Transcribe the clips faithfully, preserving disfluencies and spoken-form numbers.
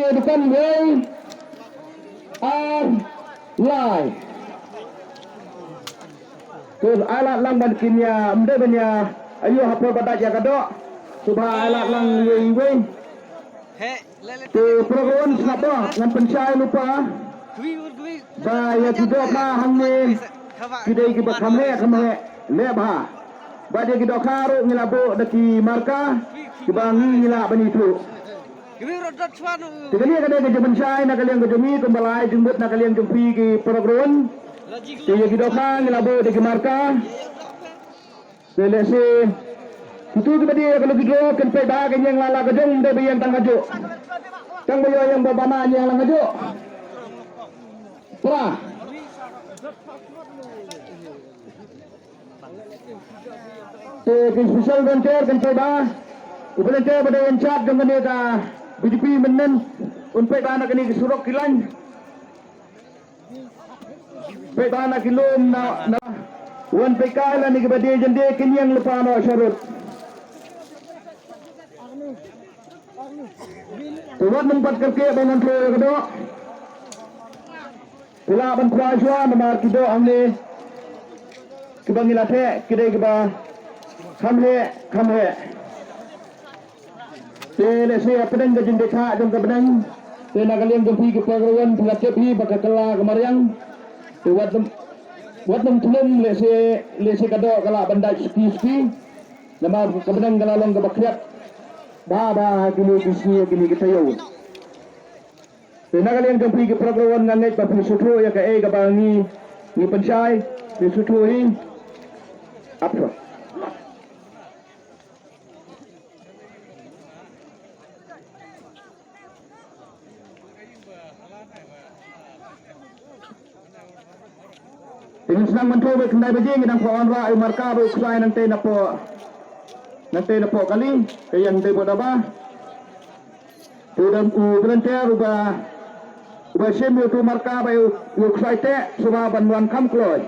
Dukan wei ar lai. Te ai lad lang ban kin ïa, ym dei ban ïa ayu ha por ba dait ïa ka doh. Sngewbha ai lad lang wei wei. Te program sngap ba ngan pynshai lypa ba ïa ki dohkha hangne ki dei kiba kham heh kham heh leh bha. Bad ïa ki dohkha ruh ngi la buh da ki marka kiba ngi ngi lah ban ithuh. Te kane ka dei ka jingpynshai na ka liang ka jong ngi kumba lai jingmut na ka liang jong phi ki para grun. Te ïa ki dohkha ngi la buh da ki marka. Te lehse kito kiba die ïa ka lucky draw kin peit bha ka ïeng la la ka jong, ym dei ba ïeng tang kajuh. Tang ba ïoh ïeng ba bana ïeng la kajuh. Pra. Te ki special volunteer kan peit bha. U volunteer ba dei in charge jong kane ka B D P mynnin un peit bha na kane ki surok ki lain. Peit bha na ki lum na, na wan peit kai lane kiba die jin die kin ïeng lypa noh sha rud. Te wat nym pat kyrkieh ba ngan trei ïa ka doh. Phi lah ban kwah shuwa namar ki doh hangne kiba ngi la theh ki dei kiba kham heh kham heh. Te lehse hapdeng ka jingdei thah jong ka bneng, te na ka liang jong phi ki para grun phi la tip hi ba ka kylla ka mariang. Te wat nym, wat nym thlum, lehse, lehse ka doh ka lah ban dait suki suki. Namar ka bneng ka la long kaba khriat bha bha ha kine ki sngi ha kine ki taïew. Te na ka liang jong phi ki para grun nga ngeit ba phi sngewthuh ïa kaei kaba ngi, ngi pynshai, phi sngewthuh hi. Ap shuwa. Te ngin sdang myntoi ba khyndai baje, ngi dang pynwanrah ïa u marka bad u ksai nangtei napoh, nangtei napoh kali, ka ïeng tei bad daba. Te u dang u volunteer uba, uba shim ïa uto u marka bad ïa u, ïa u ksai teh, sngewbha ban wan kham kloi.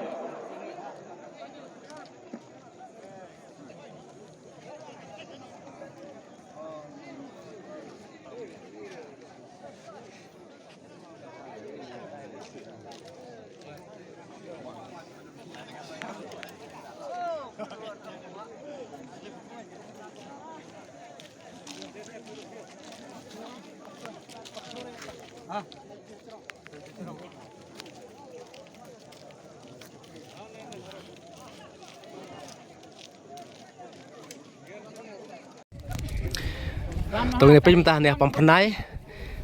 To ngin peit mynta hangne ha Pamphyrnai.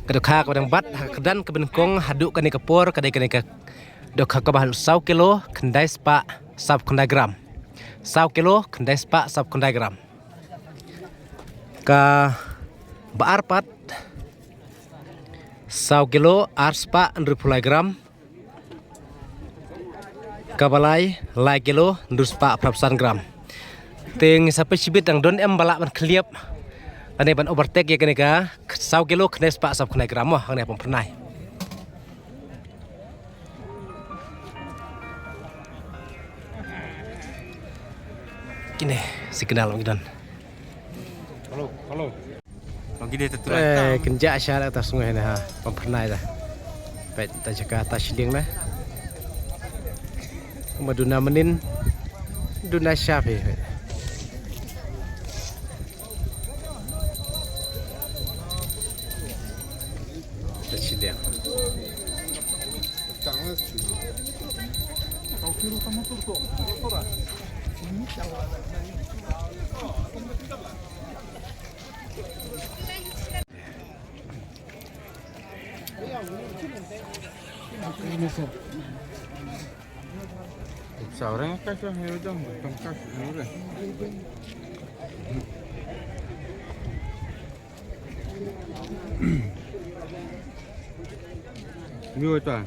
Ka dohkha kaba dang bat ha ka kyrdan kaba nyngkong haduh kane ka por ka dei kane ka dohkha kaba haduh saw kilo khyndai spah sawphew khyndai gram. Saw kilo khyndai spah sawphew khyndai gram. Kaba ar pat saw kilo ar spah hynriewphew lai gram. Kaba lai, lai kilo hynriew spah phraphew san gram. Te ngin sa peit shibit dang don em ba lah ban khlieh lane ban overtake ïa kane ka saw kilo khyndai spah sawphew khyndai gram mo hangne ha Pamphyrnai. Kine signal ong ki don. Hello, hello. Ong ki dei ta tulai. Eh, kynjah sha la ta sngew ne ha, Pamphyrnai da. Peit ta jaka ta shiliang na. Ma duna mynnin, duna sha phi. Ta shiliang. Sa orang ka sa hero dong, tong ka sa hero. Ni wata.